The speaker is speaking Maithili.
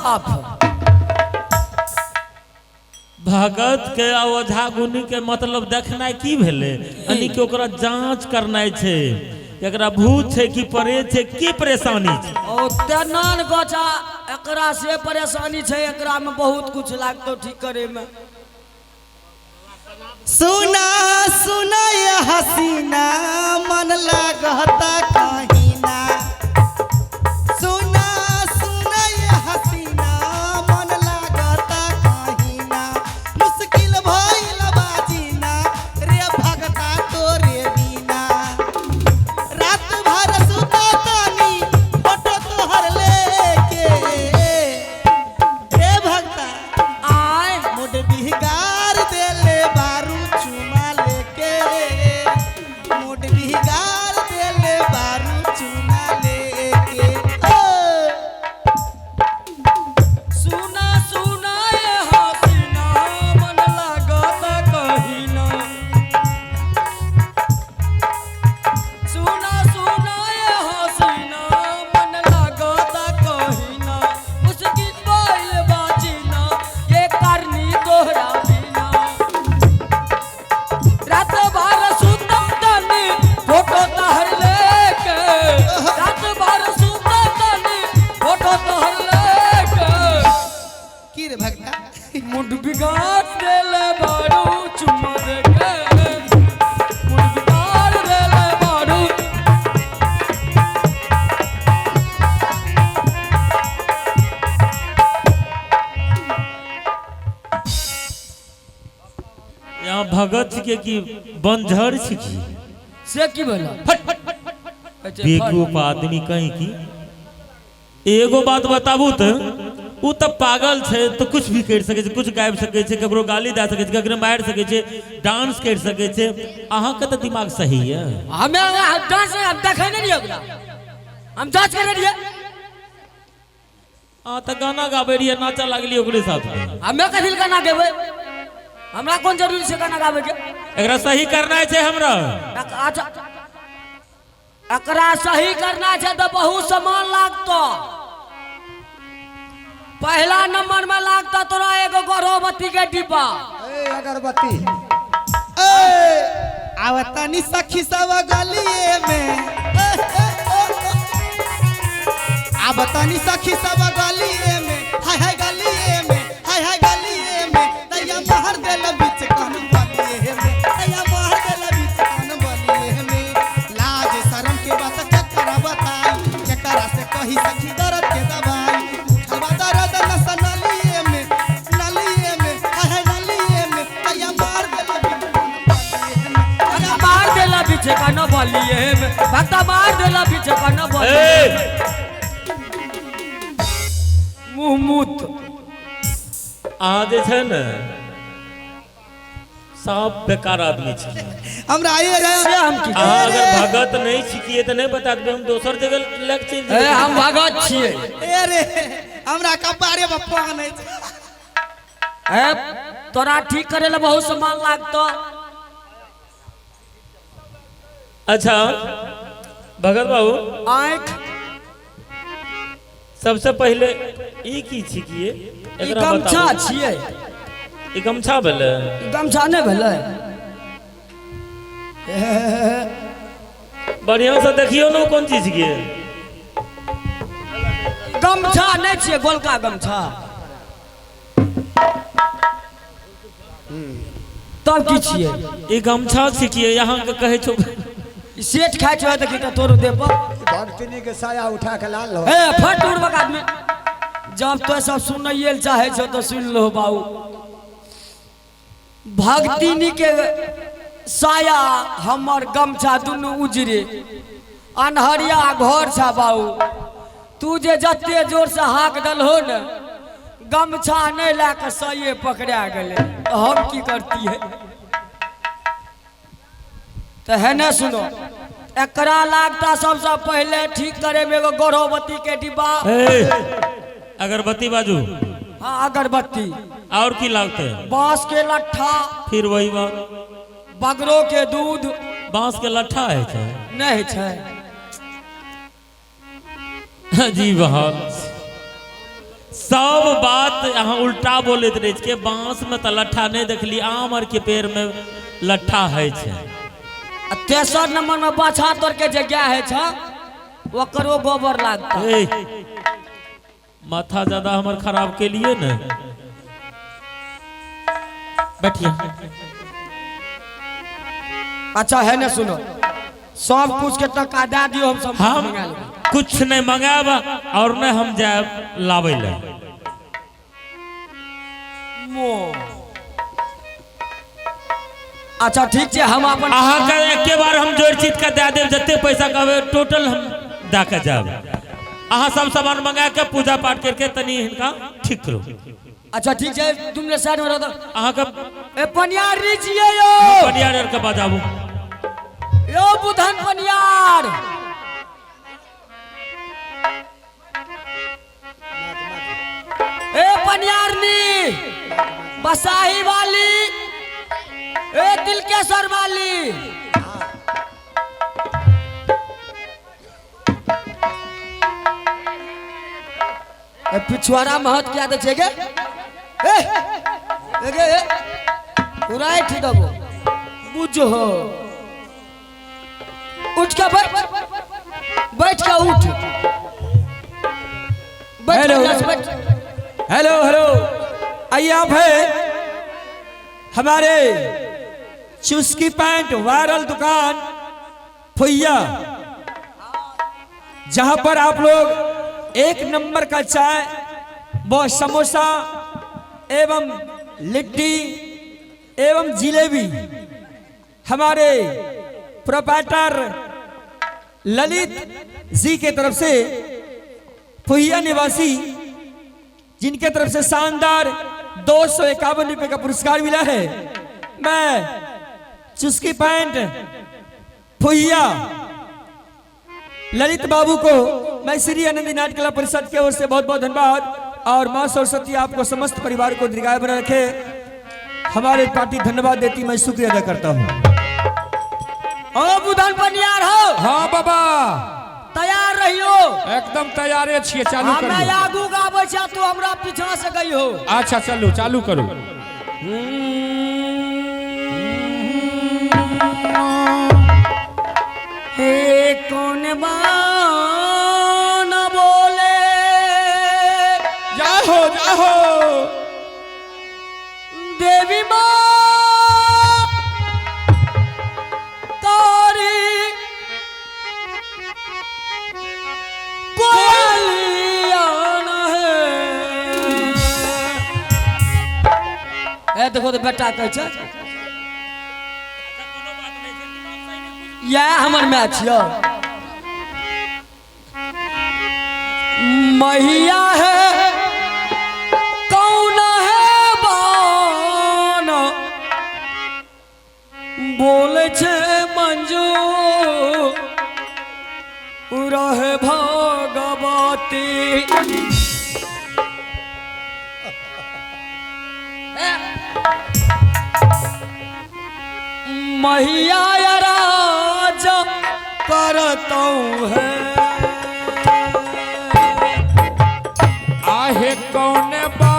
साफ। भगत के आ ओझा गुनी के मतलब देखनाइ की भेलै? यानी कि ओकरा जांच करनाइ छै, एकरा भूत छै कि परे छै, की परेशानी छै। ओ तेना ने गचा एकरा से परेशानी छै, एकरा में बहुत कुछ लागतो ठीक करे में। सुना सुना ये हसीना मन लागता कहीना, सुना सुना ये हसीना मन लागता कहीना, मुश्किल भइल बाजीना रे भगता तोरे बिना, रात भर सुता तानी फोटो तोहर लेके रे भगता आय मुड बिगाड़ देले बारू चुमा लेके, मुड बिगाड़ देले बारू चुमा लेके। ओ! सुना सुना ये हसीना मन लागत कहीना, सुना सुना ये हसीना मन लागत कहीना, मुश्किल भइल बाजीना ये करनी तोहरा बिना, रात भर सुतम तनी फोटो तहर लेके, रात भर सुतम तनी फोटो तहर लेके, की रे भगता मुंड बिगाड़ देले बारू चुम्मा देके, मुंड बिगाड़ देले बारू। यहाँ भगत छिके कि बंझर छिकी? से की भेल? बेवकूफ आदमी कहीं की। एगो बात बताबू तऽ उ तऽ पागल छै तऽ कुछ भी करि सकै छै, कुछ गाबि सकै छै, ककरो गाली दए सकै छै, ककरो मारि सकै छै, डांस करि सकै छै। अहाँके तऽ दिमाग सही यऽ। हमे डांस हम देखै नहि रहियै ओकरा, हम जांच करै रहियै। अहाँ तऽ गाना गाबै रहियै, नाचऽ लागलियै ओकरे साथ। हमे कथी लए गाना गेबै? हमरा कोन जरूरी छै गाना गाबैके? एकरा सही करनाइ छै हमरा। अच्छा, एकरा सही करना छै तऽ बहुत सामान लागतो। पहला नंबर में लागता तोरा एगो गर्भवती के डिब्बा। ए अगरबत्ती। ए आवतानी सखी सब गलिए में, ए, ए, ए, ए। आवतानी सखी सब गलिए में, हाय हाय गलिए में, हाय हाय गलिए में, तैया मार देल बीच कान बलिए में, तैया मार देल बीच कान बलिए में। लाज शरम के बात केकरा बताई, केकरा से कही सखी दर्द के दवाई, उठल बा दर्द नस नलिए में, नलिए में, हाय हाय नलिए में, तैया मार देल बीच कान बलिए में, तैया मार देला पीछे का न बलिए में, भक्ता मार देला पीछे का न बलिए। ए! मुँह मुत। अहाँ जे छै ने सब बेकार आदमी छी। हमरा आइए रहे। से हम की अहाँ अगर भगत नहीं छिकिए तऽ नहीं बता देबै, हम दोसर जगह लग चलि ए जेबै। हम भगत छियै। ए रे हमरा कपारे पर पान अछि। ए तोरा ठीक करे ला बहुत सामान लागतो। अच्छा भगत बाबू, आँख सबसे पहले ई की छिकिए? ई एकरा गमछा बताबू। छियै। ई गमछा भेलै? ई गमछा नहि भेलै? बढ़िया से देखियौ ने कोन चीज के। गमछा नहि छियै, गोलका गमछा। तब की छियै? ई गमछा छिकिए, यहाँ के कहै छौ। ई सेठ खाइ छौ देखी तऽ तोरो देह पर। भगतनी के साया उठा के लाल लो। ए फट उड़बक आदमी। जब तो सब सुनैये लए चाहे छौ तऽ सुन लो बाबू। भगतिनी के साया हमर गमछा दुनू उजरे, अन्हरिया घर छा बाबू। तू जे जते जोर से हाक दलहो ने, गमछा नहीं लए के सइए पकड़ा गेलै, तऽ हम की करतियै? तऽ है ने सुनो, एकरा लागता सबसे पहले ठीक करे में एगो गर्भवती के डिब्बा। ए, अगरबत्ती बाजू। हाँ अगरबत्ती। और की लागते? बांस के लट्ठा। फिर वही बात। बगरो के दूध। बांस के लट्ठा है छै? नहीं छै। अजीब हाल। सब बात अहाँ उल्टा बोलैत रहै छियै। बांस में तऽ लट्ठा नहि देखली, आम आर के पेड़ में लट्ठा होइ छै। आ तेसर नंबर में बाछा तोर के जे गाय होइ छै ओकरो गोबर लागता। ए, माथा ज्यादा हमर खराब के लिए ने। बैठिए। अच्छा है ने, सुनो, सब कुछ के टका दे दियो, हम सब हम मंगा लेबै। कुछ नहीं मंगायब और नहीं हम जायब लाबै ले। मो। अच्छा ठीक छै, हम अपन अहाँके एके बार हम जोड़ चीत के दए देब, जते पैसा कहबै टोटल हम दए के जायब। अहाँ सब सामान मंगा के पूजा पाठ करके तनी हिनका ठीक करू। अच्छा ठीक छै, तुम ले साइड में रह। अहाँके ए पनियार री छियै यो। पनियार आर के बजाबू। यो बुधन पनियार। ए पनियारनी बसाही वाली, ए तिलकेश्वर वाली। ए पिछुआरा महत क्या दे छे गे? ए ए गे ए उराइठ दबो बुझो। उठ के बैठ, बैठ के उठ, बैठ हेलो। के बैठ। हेलो हेलो, आइए आप है हमारे चुस्की पैंट वायरल दुकान फुइया, जहां पर आप लोग एक नंबर का चाय व समोसा एवं लिट्टी एवं जिलेबी हमारे प्रोप्राइटर ललित जी के तरफ से, फुहिया निवासी, जिनके तरफ से शानदार 251 रुपए का पुरस्कार मिला है। मैं चुस्की पैंट फुहिया ललित बाबू को मैं श्री आनंदी नाट्य कला परिषद की ओर से बहुत बहुत धन्यवाद और माँ सरस्वती आपको समस्त परिवार को दीर्घायु बनाए रखे, हमारे पार्टी धन्यवाद देती, मैं शुक्रिया अदा करता हूँ। ओ बुधन पनियार हो। हाँ बाबा। तैयार रहियो। एकदम तैयारे छियै, चालू हमे करू। आगू गाबै छी, तू हमरा पीछा से गई हो। अच्छा चलू, चालू करू। हे कौन बान बोले जाहो जाहो देवी माँ तारी कोयलिया न है। ए देखो तो बेटा कहै छै इएह हमर मैच यौ। मैया है कौन है बान बोले छे मंजू रहे भगवती। मैया राजा करता है। आहे कौन बा